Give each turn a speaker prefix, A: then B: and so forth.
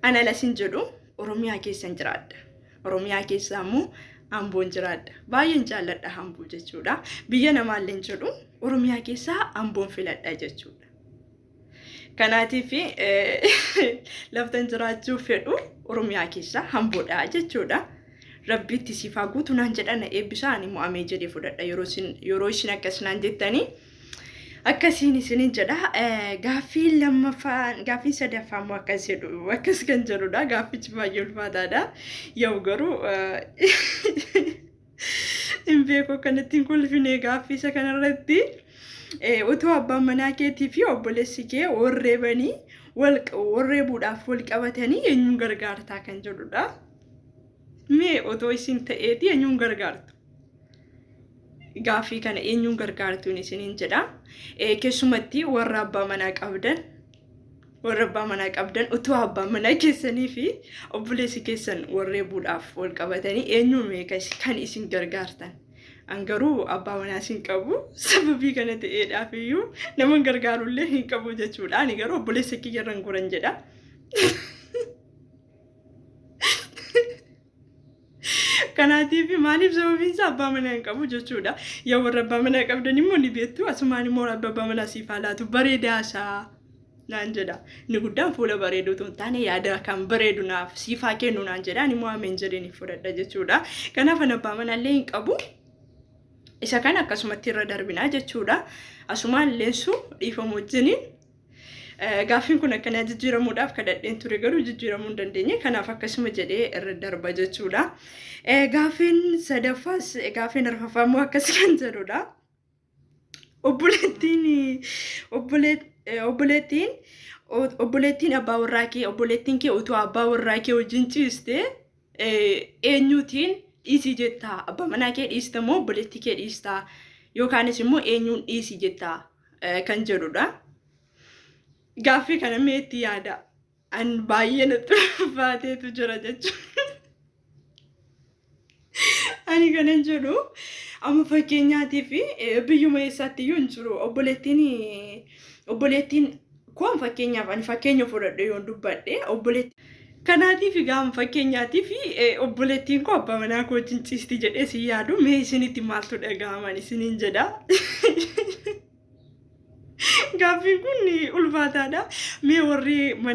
A: Ana alas hin jedhu Oromiyaa keessan jiraadha. Oromiyaa keessaa immoo Amboon jiraadha. Baay'een jaalladha Amboo jechuudha. Biyya namaallee hin jedhu Oromiyaa keessaa Amboon filadha jechuudha. Kanaatiif laftan jiraachuu fedhu Oromiyaa keessaa Amboodha jechuudha. Rabbiitti siif haa guutu naan jedha na eebbisaa ani immoo amee jedhee fudhadha yeroo isin akkas naan jettanii. Akkasiin isinin jedha. Gaaffiin lammaffaan gaaffiin sadaffaa immoo akkas jedhu akkas kan jedhudha. Gaaffichi baay'ee ulfaataadha. Yoo garuu hin beeku akkanatti hin kolfine gaaffii isa kanarratti. Utuu abbaan manaa keetii fi obboleessi kee warreebanii warreebuudhaaf wal qabatanii eenyuun gargaartaa kan jedhudha. Mee otoo isin ta'eeti eenyuun gargaartu? Gaaffii kana eenyuun gargaartuun isiniin jedha. Keessumatti warra abbaa manaa qabdan warra abbaa manaa qabdan utuu abbaa manaa keessanii fi obboleessi keessan warreebuudhaaf wal qabatanii eenyuun meeqa kan isin gargaartan. An garuu abbaa manaas hin qabu sababii kana ta'eedhaaf iyyuu nama gargaarullee hin qabu jechuudha. Ani garuu obboleessa kiyyarran goran jedha. Kanaatiif maaliif sababiin isaa abbaa manaa hin qabu jechuudha. Yaa warra abbaa manaa qabdan immoo ni beektu. Asumaan immoo rabbi abbaa manaa siif haa laatu bareedaa isaa naan jedha. Inni guddaan fuula bareedu otoo hin taane yaada kan bareedu naaf siif haa kennu naan jedha. Ani immoo ameen jedheen hin fudhadha jechuudha. Kanaaf ani abbaa manaa illee hin qabu. Isa kana akkasumatti irra darbinaa jechuudha. Asumaan leensu dhiifama wajjiniin. Gaaffiin kun akkanaa jijjiiramuudhaaf kadhadheen ture garuu jijjiiramuu hin dandeenye. Kanaaf akkasuma jedhee irra darba jechuudha. Gaaffiin sadaffaas gaaffiin arfaffaa immoo akkas kan jedhudha. Obboleettiin obboleettiin obboleettiin abbaa warraa kee obboleettiin kee utuu abbaa warraa kee wajjin ciiste eenyuutiin dhiisii jettaa? Abbaa manaa kee dhiista moo obboleettii kee dhiistaa? Yookaanis immoo eenyuun dhiisii jettaa? Kan jedhudha. Gaaffii kana mee itti yaada. An baay'ee natti ulfaateetu jira jechuudha. Ani kanan jedhu amma fakkeenyaatiif biyyuma eessaatti iyyuu hin jiru. Obboleettiin obboleettiin koon fakkeenyaaf ani fakkeenya fudhadhe yoon dubbadhe obboleettii Kanaatiif egaa amma fakkeenyaatiif obboleettiin koo abbaa manaa koo wajjin ciisti jedhee si yaadu mee isinitti maaltu dhaga'aman isiniin jedha. Gaaffiin kun ulfaataadha. Mee warri mana